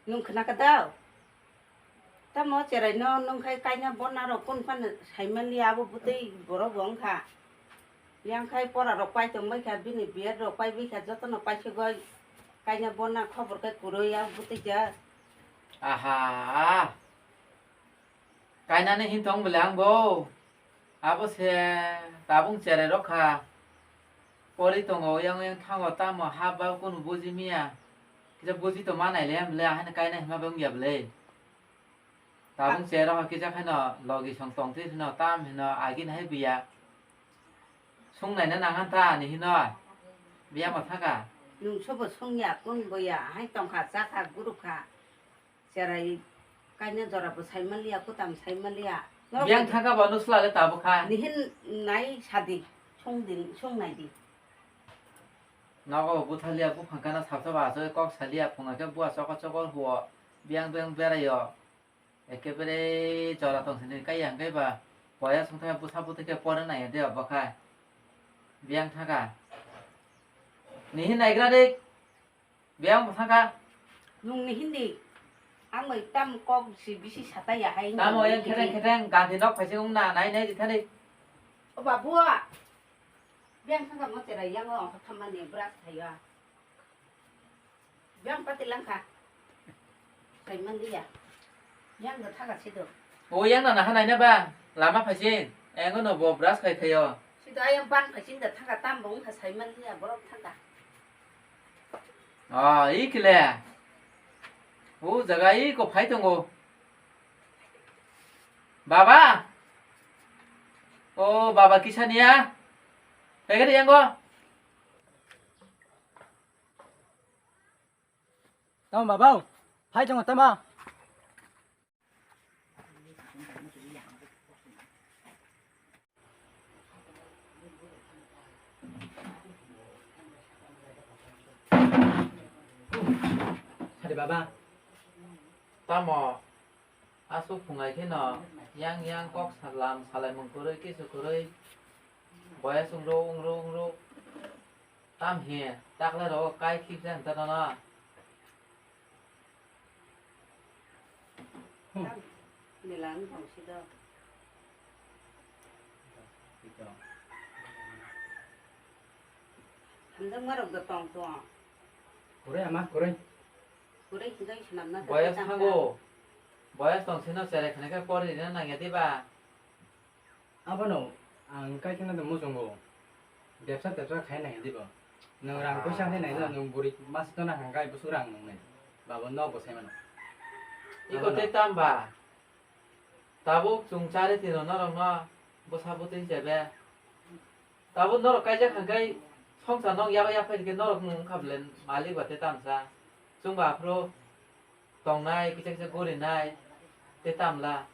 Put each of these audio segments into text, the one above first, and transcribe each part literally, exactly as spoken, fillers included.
Nwng khna kha dao? Tamo cherai no nwng khai kaina bona rok kun phan sai man li abo bwtwi borok bo wng kha. Yang khai pora rok pai tong bai kha, bini biyar rok pai bai kha, joto no pai se goi kaina bona khobor khai kwrwi abo bwtwi ja. Aha. Kainani hin tong bwle ang bo? Abo se tabung cherai rok kha. Pori tongo, yang yang thango, tamo ha ba kunu buji miya. Kisa buji to manai le, bwle, ahai kainai hima bang ya bwle. Tabung cherai rok kisa khaino logi song tong thwi hino, tam hino, agin hai biya. Sung nai na nang han ta ni hino. Biya ma thaka. Nung sobo sung ya, kun bo ya, hai tong kha, cha kha, guru kha. Cherai kaina jora bo sai man liya, kutam sai man liya. Norok biyang bo thangka bo nusla le tabuk kha. Nihin nai sadi, song din, song nai di. Nogo bo butha liya, buphang kana sabsa ba asoi kok sa liya, phunga khe bua chokor chokor huo, biyang biyang beraio. Ekebere jora tong sini kai yang kai ba, boya song thangka busa buti khe pore nai de bo kha. Biyang thangka. Nihin naigra de. Biyang bwsaka. Nung ni hindi. Ang bai tam kok si bisi sata ya hai. Tamo yang kheteng kheteng ganti nok phaising wng na nai nai di thani. O babu. Biyang thangka mo cherai yang o thama ni bras thaya. Biyang pati langkha. Sai man liya. Yang da thaga sido. O yang na naha naina ba, lama phaising, engo no bo brush khai thaio. Sido ayang ban phaising da thaga tam bo wngkha sai man liya borok thaga. Ah, i kile. O jaga i ko phai tongo. Baba. O baba kisa niya. Pegede yango. Tamo baba, phai tongo tamo. Sadi baba. Tamo. Aswk phunai kheno yang yang kok salam salaimung kwrwi kisu kwrwi boya chwngro wngro wngro tam hi takle rogo kai khibsa hinta nono. Tam nilang tongsi do. Hamjak marok do tong tong. Kwrwi ama kwrwi. Kwrwi hinjai swnamna Boyas tang thango. Boyas tong sino cherai khna khe pori rina nangya diba? Abono ang kaikhana de muchungo. Bebsa tebsa khai nai dibo. Nwng rang Ah. Poisa hinwi nai nwng buri mas tona hangkai busuk rang nwngnai. Babo no bo sai mano. Iko Abono. Tei tamba. Tabuk chwng chari tino norokno bwsa bwtwi chebe. Tabuk norok kaijak hangkai songsa nok yaba yaphai rikhe norok nwng wngkha bwle malik ba tei tamsa. Chwngba aphuru tongnai kisa kisa gorinai tei tamla.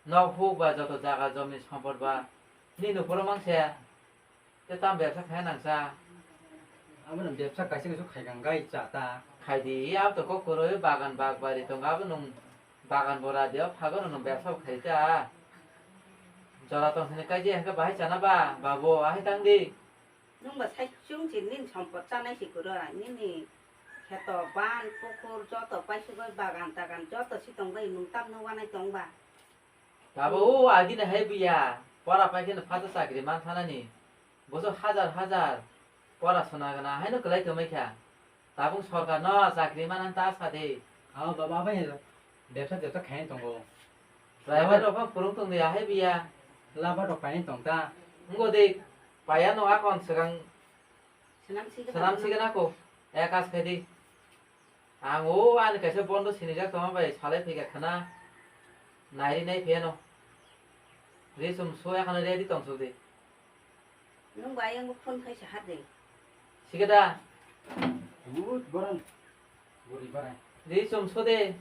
Nok huk ba joto jaga jomi sompot ba nini uphuru mangse. Tei tam bebsa khai nangsa. Abono bebsa kaisa kaisa khai kang gai cha ta. Khai di, ya to kok kwrwi bagan bag bari tongo, abo nwng bagan bo radio phago nwng bebsa bo khai ta. Jora tong sini kai je hwnkhe bahai chana ba, babo, ahai tang di. Nwng ba sai chwng si nini sompot chanai si kwrwi, nini kheto, ban, pukur, joto paisugwi bagan tagan joto si tong bai, nwng tamno wanai tong ba. Tabuk o agini hai buya, pora pai kheno phato chakri man thanani. Boso hajar hajar pora sona gana haino kwlai tongmai kha. Tabuk sorkar no chakri man ta sa de. Abo baba bai bebsa tebsa khai tongo. Driver rok phan phurung tong de hai buya. Laba rok pai tong ta. Ngo de paya no akon swkang Swnam sigana ko. Ekas khaidi. Ang o ani kaisa bondo sinijak tongma bai salai phika khana. Nairi nai phiyano. Risum soya khana ready tong sudi. Nung bai ang phone khai sa hade. Sigada. Ut boran. Buri barai. Risum sudi.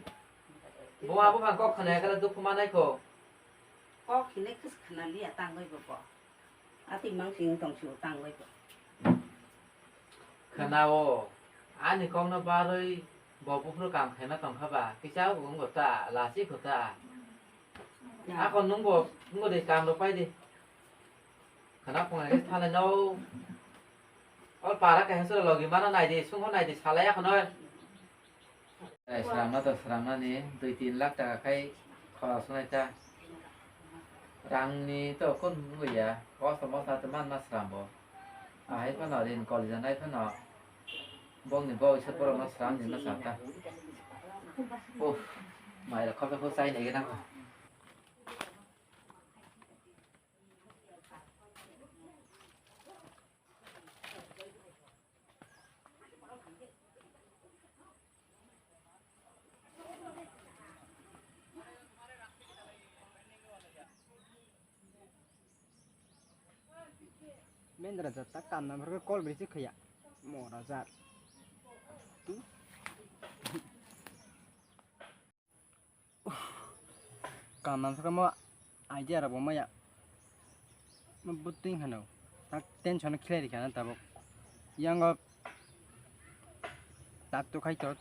Bo abo bang kok khana kala dukhu manai ko. Kok hinai khis khana liya tangoi bo. Ati mang sing tong si utang bai ko. Khwnao, ani kokno barwi bo buphuru kam khaima tongkha ba, kisa wng bo ta, lasi kho ta. Ya. Ako nungbo, nungbo de kam rok pai di. Khwna phunga khe thanai no. O para kaisa sura logi mana nai di, sungho nai di, salai ako noi. Ai, srangna to srangnani dui tin lakh taka khai khorosnai ta. Rangni to kun wngya, kosto mosta to manma srambo. Ahai phano rin kolija nai phano bongni bo isa borokno srang ni ma sa ta. Uff, mai rok khopsa kho chai nai gana. Mendra jat ta kam na phar khe call beri se khaya. Mora jat. Tu. Kam na phar khe mo idea rok bo maya. Mo buting hano. Tak tension khlai rikha na tabuk. Yango tak tu khai to.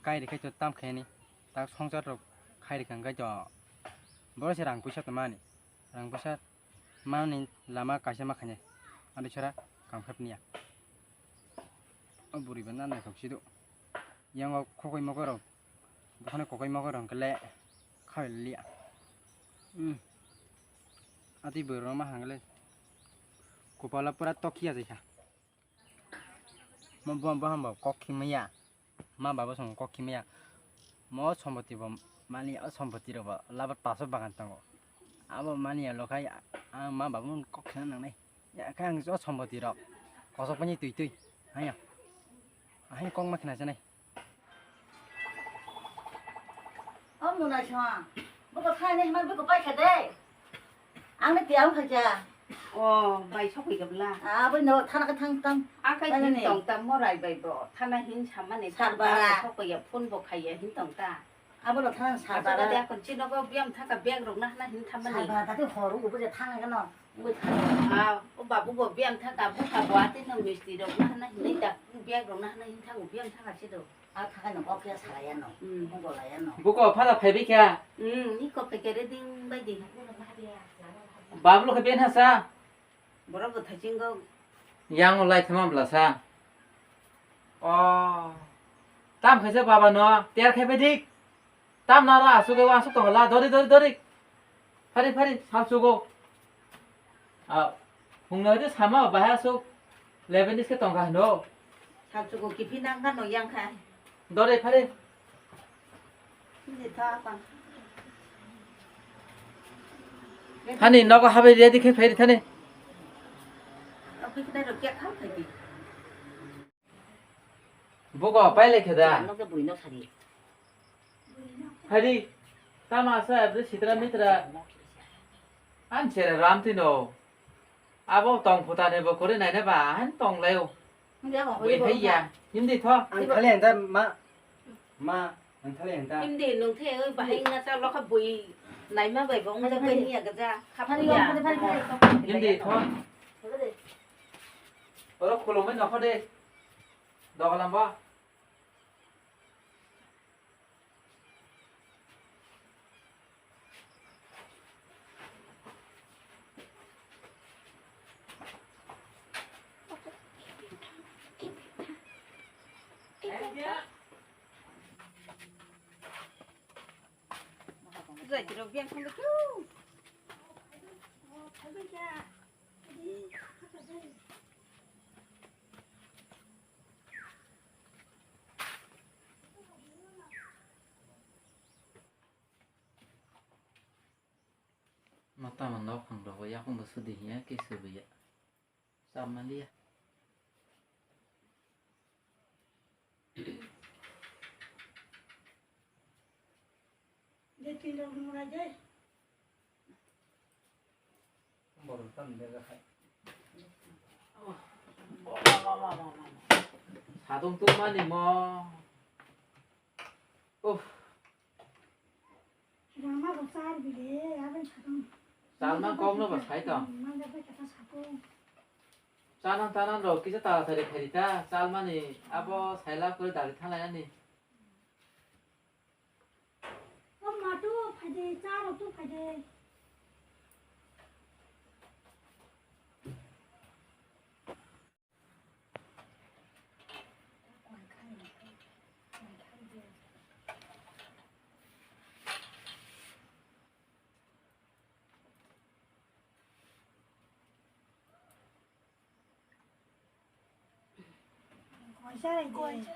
Kai rikhai to tam khaini. Tak songchar rok khai rikha khai to. Boro se rang puisa to mani. Rang puisa mani lama kaisa ma khainai. Adi chara kam khap niya. O buri ba na naithok sido. Yango khokoi mokoi rok. Bukhani kokoi mokoi rok kele khabai liya. Hmm. Adi buri rok ma hangale. Kupala pura tokhiya jaikha. Mo bo, bo hambo kok khimaya. Ma babo song kok khimaya. Mo somboti bo mani o somboti rok bo labar taso bagan tongo. Abo mani ya lokhai ang ma babo kok khina nangnai. Ya khe ang o somboti rok kosok pani tui tui. Hanya. Ahin kok ma khina chanai. O mwnai song, buko thani hwnba buko paikha de. Ang ni tiyang phaikha. O, bai sokoi gabla. Abo no thana ka thang tam. Akai Thana hin ni. Tong tam mo rai bai bo. Thana hin samani Sarbara. Sokoi ya phone bo khaiya hin tong ta. Abo no thana Sarbara. Sarbara de akon chino go biam thaka bag rok na hana hin thamani. Sarbara ta tu horu ubo je thang ga no. Ubo thang. Ah, o babu bo biam thaka buka bo ati no misti rok na hana hin ta bag rok na hana hin thango biam thaka chido. A thakai no kok ya salai ya no. Hmm. Mungko lai ya no. Buko phala phaibai kha. Hmm, ni kok phai kere ding bai ding. Bablo khe ben hasa. Borok bo thachingo. Yang lai thama bla sa. O. Tam khaisa baba no ter khai bai dik. Tam na ra asuk asuk to la dori dori dori. Phari phari sal sugo. A, hungna de sama bahai asuk eleven days ke tongkha hino. Sal sugo kipi nang kan no yang khai. Dore phare. Hindi tha apa. Thani nogo habai ready khe phai thani. Oke, kita ro kya kham khai di. Bugo pailai khe da. Ano ke bui no sari. Hari, tama sa abri sitra mitra. An chere ram tino. Abo tong phuta ne bo kore nai ne ba, han tong lai o. Hindi ako, bui hindi hai ko ya. Hindi tho. Ang thale anta ma, ma, ang thale anta. Hindi nung the, oi, bahai na sa lokha bui nai ma bai bong ja bai ni ya gaja. Khap ya. Hindi tho. Oro khulumai nokho de. Dogalam ba. Ma tama nok phang rogo yakung bo sudi hiya ke subiya. Chama liya. De tin rok nung rai de. Sadung tungmani mo. Uff. Rama bo char bile, abang sadung. Chalma kok no ba sai tong. Manja bai kata satung. Chanang tanang rok kisa tara tari khairi ta, chalmani abo saila kore dagi thanglai ani. O ma tu phaide, cha rok tu phaide. Kaisa rai de.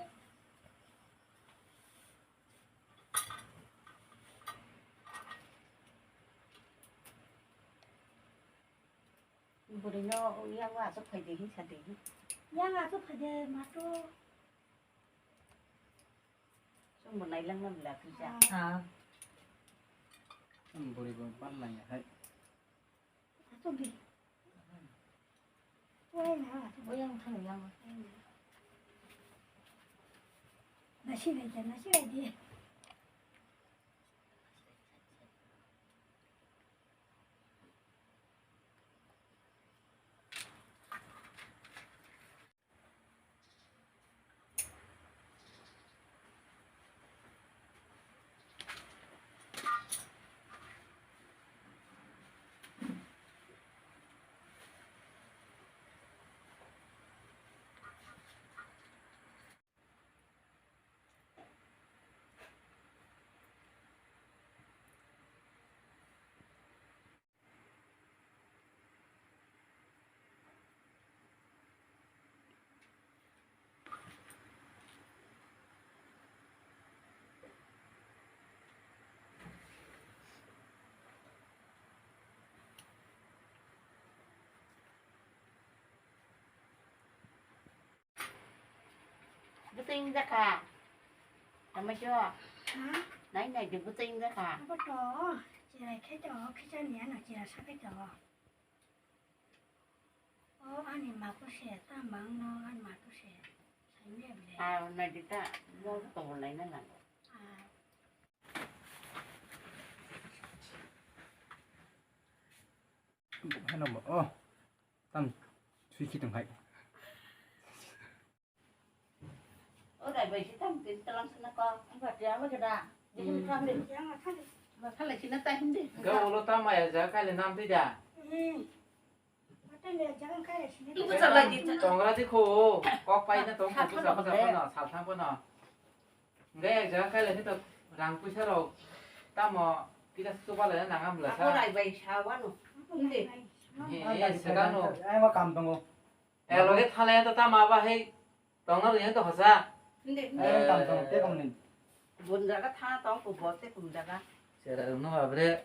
Bwrwino yang aswk phai de, hinsa de. Yang aswk phai de, mato. Chwngbo nailangna bwla kisa. Ah. Ang bwrwibo ban naiya hai. Aswk de. Wai na, aswk. Oyang thang yang. Nasi rai de, nasi rai de. Bwtwi wngjakha. Tamaisio. Ha? Nai nai de bwtwi wngjakha. Abo to, chirai khe to, khichani ano chira sakai to. O ani maku se, ta mang no ani maku se. Saimya bile. Ah, nai de ta, mo to lai na lang. Ah. Hano mo, oh. Tam sui khi tong hai. O dai bai si tam tin talang sina ko. Ang ba dia ma gada. Di sini kam di. Yang ma thali. Ma thali sina ta hindi. Ga ulo tam aya ja kai le nam ti da. Hmm. Ma thali ya jangan kai le sini. Ibu salah di. Tongra di ko. Kok pai na tong ko sa ko sa ko na sal tham ko na. Ga ya ja kai le ni to rang puisa rok. Tamo kita suba le na ngam la sa. Ako dai bai sa wano. Hindi. He, he, sagano. Ai ma kam tongo. Eh, loge thale to tama ba hei tongna rwya to hosa. Hindi, hindi. Eh, tam tong, te kong ni. Bun jaga thana tong ko bote kum jaga. Sera rungno babre.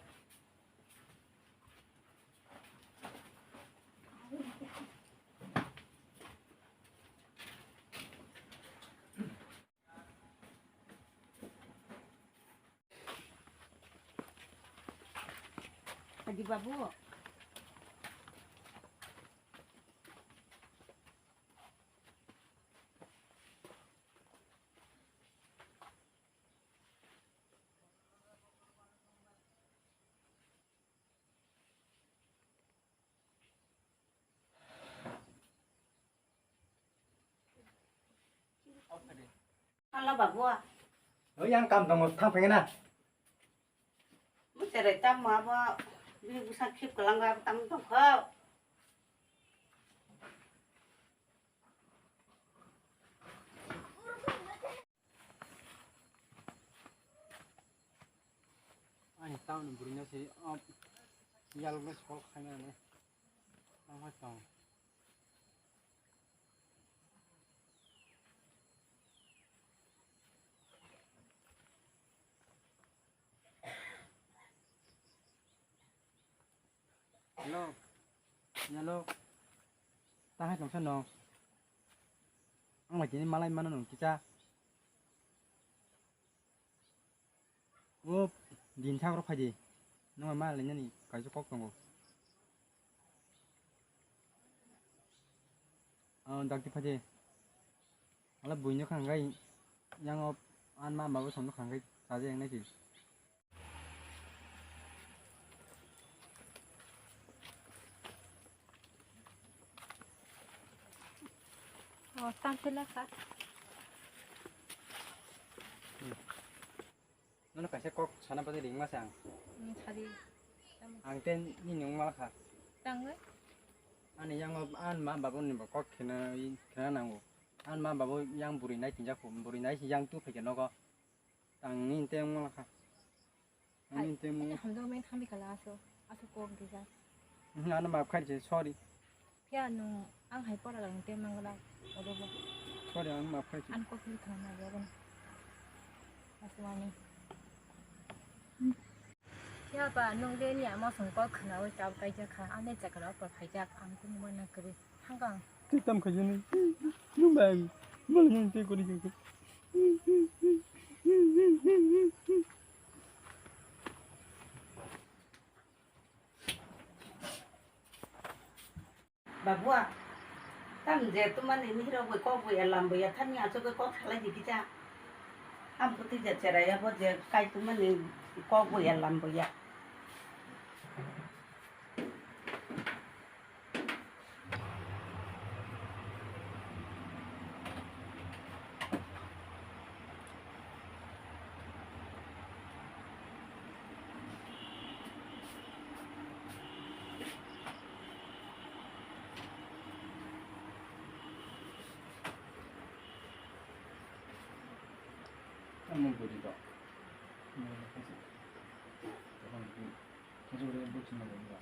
Adi babu. Hello, babu. Oi, yang kam tongo, thang phai na. Mutere tam ma ba, bini busa khip kalang ba tam tong kho. Ani town ni bwrwino se, o, yalokno se call khaina ne. Tamo tong. Hello. Hello. Tahai tongsa no. Ang bai tini malai mano nung kisa. O din sak rok phai di. Nung ma lai nani kaisa kok tongo. O dakti phai di. Ala buino khangai yang o an ma babu sono khangai kaje yang nai si. O, tam pila kha. Nono kaisa kok sana bagwi ringma se ang. Hmm, sadi. Tamo. Ang ten nini wngma kha. Tangwi? Ani yang o an ma babu ni bo kok khena, khena nango. An ma babu yang buri nai tinjak kho, buri nai si yang tu phaikhe nogo. Ang nini te wngma kha. Ang nini te wngma. Hamjak main hambi kala aso, aso kok dija. Hmm, ano maaf khai se, sorry. Phiya nwng ang hai pora lang te mangla, odobo. Sorry, ang maaf khai. Ang kok ni khana na jagan. Aswani. Ya ba, nwng de ni ama song kok khana oi tab kai ja kha. Ane chakra pa khai jak ang kung ma na kri. Hang kang. Ti tam khai jani. Nwng ba. Mal nwng te kori jak. Babua, tam je tumani nihiro bui kok bui elam bui ya thani acho ke kok salai di kisa. Am kuti je cherai ya bo je kai tumani kok bui elam bui ya. Ano budi to. Ano kasi. Tokon budi. Kasi budi budi na budi.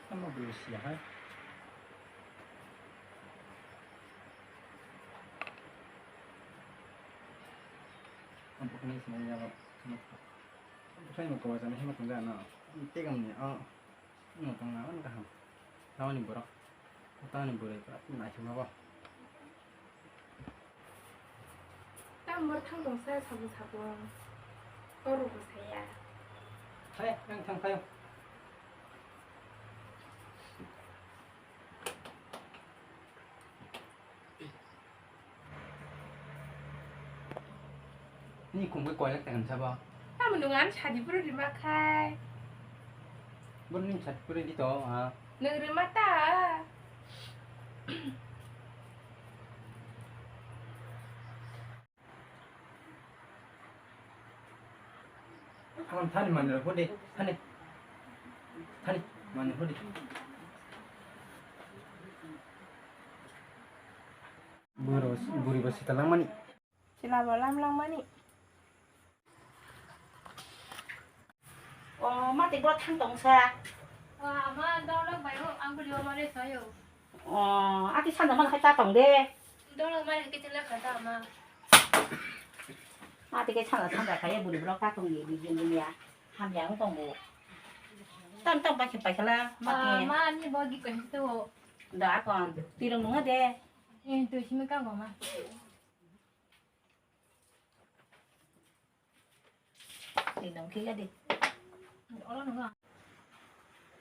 Tamo bwrwi siya hai. Ang bukhukni sinai yago. Bukhai mo kowa jani himo tongja no. Tegam ni o. Ang tongna ang kaham. Tamoni borok. Tamoni bwrwi naithok nogo. Tam bor thang tong sa samung sapung. Oro ko saya. Hai, ang thang kayo. Ni khum khe koilak ta hinsa bo. Tamo nwng ani sadi phuru rima khai. Bo nwng sadi phuru di to, ha. Nwng rima ta. Ang thani manwi rok hodi, thani. Thani manwi hodi. Bwrwi bo sita langmani. Sila bo lam langmani. O, mati bo thang tong sa. O, ama, dorok bai ho, ang bwrwi o mare sayo. O, ati sanja man khai ta tong de. Dorok mare ke tele kha ta ama. Ati ke sanja sanja khai bwrwi borok ta tong de, bijing bulia. Hamya wng tongo. Tam tam pai khe pai khala, ma khe. Ah, ma, ani bo gi koi to. Da kon, tirong nunga de. Eh, to simi ka go ma. Tirong khe ya de. Olo nunga.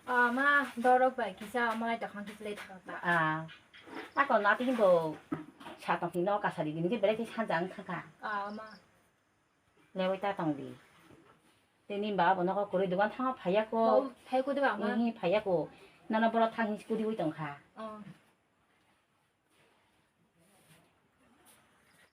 Ah, ma, dorok bai kisa, ma, to khang kisa le thang ta. Ah. Ma kon, ati bo sa tong khe no kasa di, ni ke bere khe sanja wng thang kha. Ah, ma. Lewi ta tong di. Tini ba bo nokho kwrwi dogan thangma phaiya ko. Bo phai ko de ba ma? Ihi phaiya ko. Nono borok thang hi kudi wi tong kha. Oh.